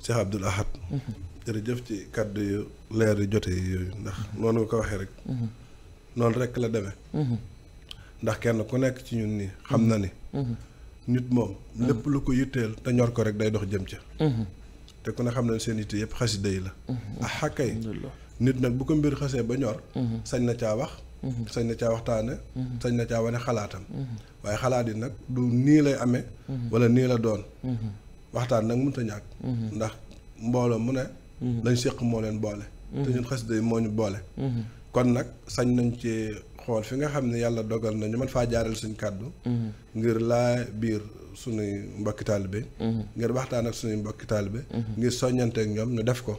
Cheikh Abdoul Ahad jërëjëf ci kàddu yu leer yu jote yooyu ndax noonu nga ko waxee rek noonu rek la demee ndax kenn ku nekk ci ñun nii xam na ni nit moom lépp lu ko yitteel te ñor ko rek day dox jëm ca te ku ne xam na seen yitte yëpp xasida yi la ah xakkay nit nag bu ko mbir xasee ba ñor sañ na caa wax sañ na caa waxtaane sañ na caa wane xalaatam waaye xalaat yi nag du nii lay amee wala nii la doon waxtaan nag mënut a ñàkk ndax mbooloo mu ne lañ séq moo leen boole te ñun xasida yi moo ñu boole kon nag sañ nañ ci xool fi nga xam ne yàlla dogal na ñu mën faa jaaral suñ kàddu ngir laa biir suñuy mbokki taalibe ngir waxtaan ak suñuy mbokki taalibe ngir soññante ak ñoom ñu def ko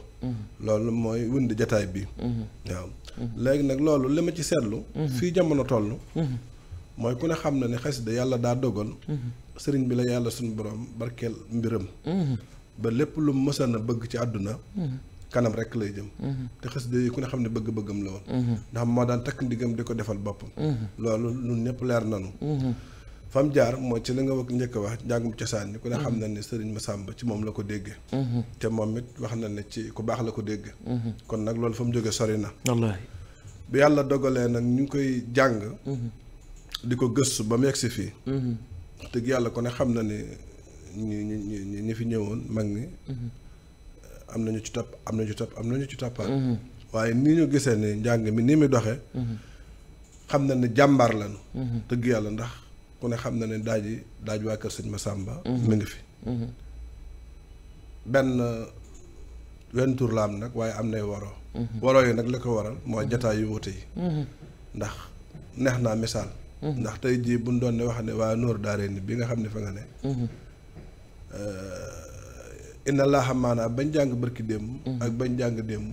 loolu mooy wundi jataay bi waaw léegi nag loolu li ma ci seetlu fii jamono toll mooy ku ne xam na ne xasida yàlla daa dogal sëriñ bi la yàlla suñu borom barkeel mbiram ba lépp lu mësana bëgg ci àdduna kanam rek lay jëm te xasida yi ku ne xam ne bëgg-bëggam la woon ndax moo daan takk ndigam di ko defal boppam loolu ñun ñëpp leer nanu fam jaar mooy ci li nga wax njëkk a wax njàngum cosaan ni ku ne xam na ne sëriñ Massamba ci moom la ko déggee te moom it wax na ne ci ku baax la ko déggee kon nag loolu fa mu jógee sori na wallaahi bi yàlla dogalee nag ñu ngi koy jàng di ko gëstu ba mu yegg si fii wax dëgg yàlla ku ne xam na ne ñi fi ñëwoon mag ñi am nañu ci topp am nañu ci topp am nañu ci toppaat waaye nii ñu gisee ni njàng mi nii muy doxee xam na ne jàmbaar lañu dëgg yàlla ndax ku ne xam na ne daaj waa kër sëñ Massamba mi ngi fi wenn tur la am nag waaye am nay waroo yi nag li ko waral mooy jataay yu wute yi ndax neex naa misaal ndax tey jii buñ doon ne wax ne waa Noor Daare ni bi nga xam ne fa nga ne inna laaha maanaa bañ jàng barki démb ak bañ jàng démb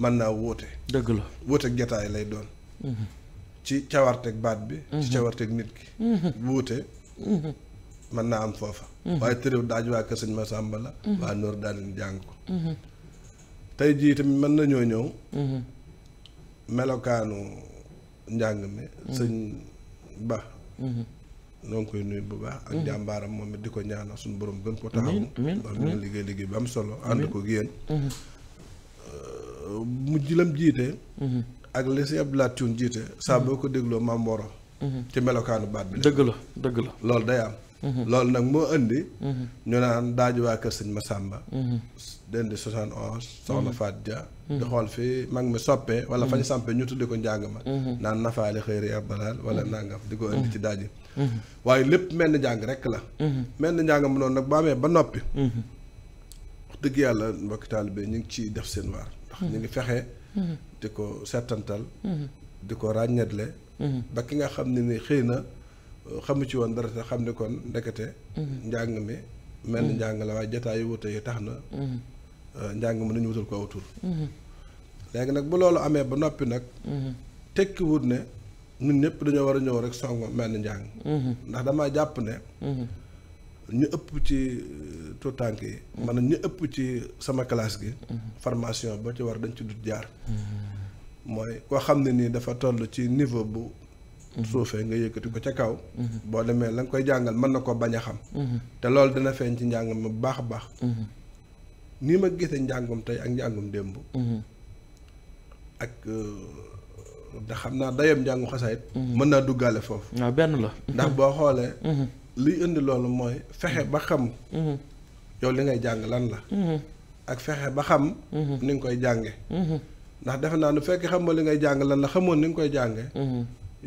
mën naa wóote dëgg la wóoteeg jataay lay doon ci cawarteeg baat bi ci cawarteeg nit ki wuute mën naa am foofa waaye tëréw daaj waa kër sëñ Massamba la waa Noor daal di jàng ko tey jii tamit mën nañoo ñëw melokaanu njàng mi sëñ Ba noo ngi koy nuyu bu baax ak jàmbaaram moom it di ko ñaanal suñu borom gën ko taxaw loolu ñu liggéey bu am solo ànd ko génn mujj lam jiite ak li si Abdoulaye Thioune jiite saa boo ko dégloo Maam Moro ci melokaanu baat bi dëgg la loolu day am loolu nag moo indi ñu naan daaju waa kër sëñ Massamba dendi 71 soxna Faat Dia di xool fii mag mi soppee wala fañ sampee ñu tudde ko njàng ma naan nafaali xëyri abdalal wala nangam di ko indi ci daaj yi waaye lépp mel ni njàng rek la mel ni njàng ma noonu nag bu amee ba noppi wax dëgg yàlla mbokki taalibe ñu ngi ciy def seen waar ndax ñu ngi fexe di ko settantal di ko ràññetle ba ki nga xam ne ni xëy na xamu ci woon dara te xam ne kon ndekete njàng mi mel ni njàng la waaye jotaay yu wute yi tax na njàng mi nañu wutal ko aw tur léegi nag bu loolu amee ba noppi nag tekki wut ne ñun ñëpp dañoo war a ñëw rek songo mel ni njàng ndax damaa jàpp ne ñu ëpp ci tuutànk yi maanaam ñu ëpp ci sama classe gi formation ba ci war dañ ci dut jaar mooy koo xam ne nii dafa toll ci niveau bu suufee nga yëkkati ko ca kaw boo demee la nga koy jàngal mën na ko bañ a xam te loolu dina feeñ ci njàng mi bu baax a baax nii ma gisee njàngum tey ak njàngum démb ak da xam naa dayam njàngu xasaayit mën naa duggaale foofu waaw benn la ndax boo xoolee liy indi loolu mooy fexe ba xam yow li ngay jàng lan la ak fexe ba xam ni nga koy jànge ndax defe naa nu fekkee xamoo li ngay jàng lan la xamoon ni nga koy jànge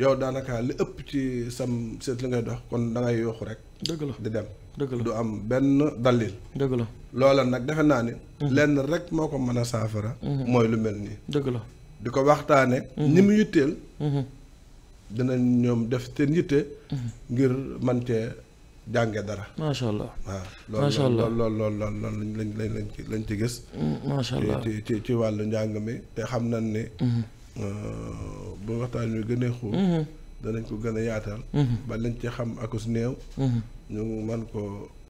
yow daanaka li ëpp ci sam seet li ngay dox kon da ngay yooxu rek dëgg la di dem dëgg la du am benn dalil dëgg la loola nag defe naa ni lenn rek moo ko mën a saafara mooy lu mel nii dëgg la di ko waxtaane ñi mu yitteel dinañ ñoom def seen yitte ngir man cee jànge dara macha allah waaw macha allah loolu lañ ci gis macha allah ci wàllu njàng mi te xam nañ ni bu waxtaan wi gën a xuur danañ ko gën a yaatal ba lañ ci xam akus néew ñu man ko